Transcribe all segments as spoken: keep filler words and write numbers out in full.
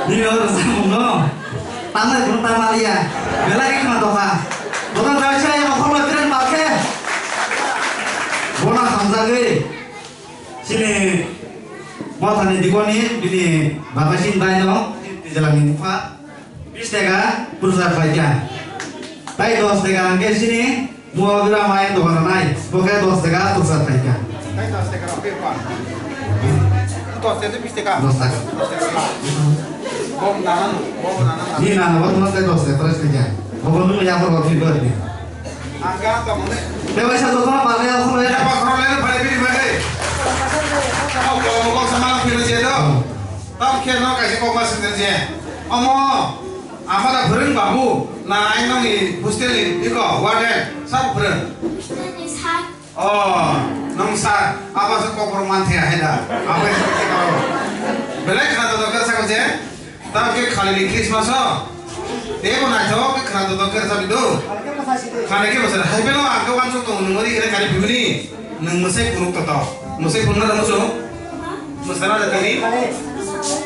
Nini o rwchapmung no tamnai phuru tamaliya. Belai khe khna tongkha. Bodol kaisa ya okhorlo tren bakhe. Bono hamjagwi. Chini mothani dikoni bini baba sin bai no. Tijela ni mukha. Bis taka pursa paikha. Tai dos taka hwnkhe chini. Mo gra mai dogan nai, bo khe dos taka pursa paikha. Kai dos taka rok khe pa. Dos taka, bis taka. Dos taka. Dos taka. Bom nana, bom nana. Ni nana, bo tuma kai dos taka price paikha. Bo bo nung ya bo bo phir bo ni. Angka to mane. Te bai sa to tuma pare ya khoro ya. Ya ba khoro le pare bini pare. Au ko mo ko sama phir je do. Tam khe no kai ko ma sin je. Omo. Amada phwrwng babu, na ai nongni hostel ni iko warden, sabo phwrwng? Hostel ni sir. Oh, nong sir, abo se kokborok man thaya hai da. Abo se kokborok. Belai khna to doktor sabo je, tamo khe khali ni Christmas o. Tebo naithok khe khna to doktor sabi do. Khali khe bwswk hai belo ang khe wansuk tongo nungori khe kari bibini. Nwng mwsai phunuk toto. Mwsai phunukna da muchung? Mwsana da tini?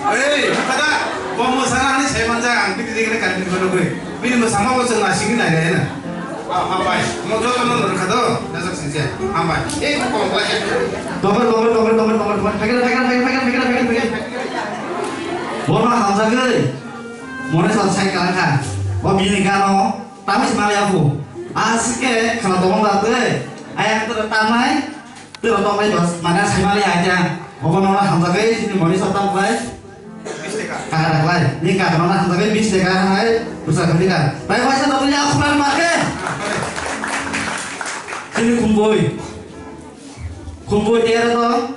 Ei, kada, bo mwsana ani sai manja ang bini dikene kan bini phunuk gwi. Bini mwsama bo chwng asigi nai nai na. Ah, hambai. Mo joto no nor khado, najak sije. Hambai. Ei, ko ko lai. Tongor, tongor, tongor, tongor, tongor, tongor. Phagena, phagena, phagena, phagena, phagena, phagena, phagena. Bono hamjagwi. Mone sal sai kalangkha. Bo bini gano. Tamo se mali apu. Asike khana tongmani da tei. Ayang tero tamnai. Tero tongmani bas. Mana sai mali aja. Obo nona hamjagai sini moni sotam klai. Kaka da klai. Ni kaka nona hamjagai bis taka hai. Busa khandi ka. Tai waisa tokli apu kan marke. Sini kumboi. Kumboi tero to.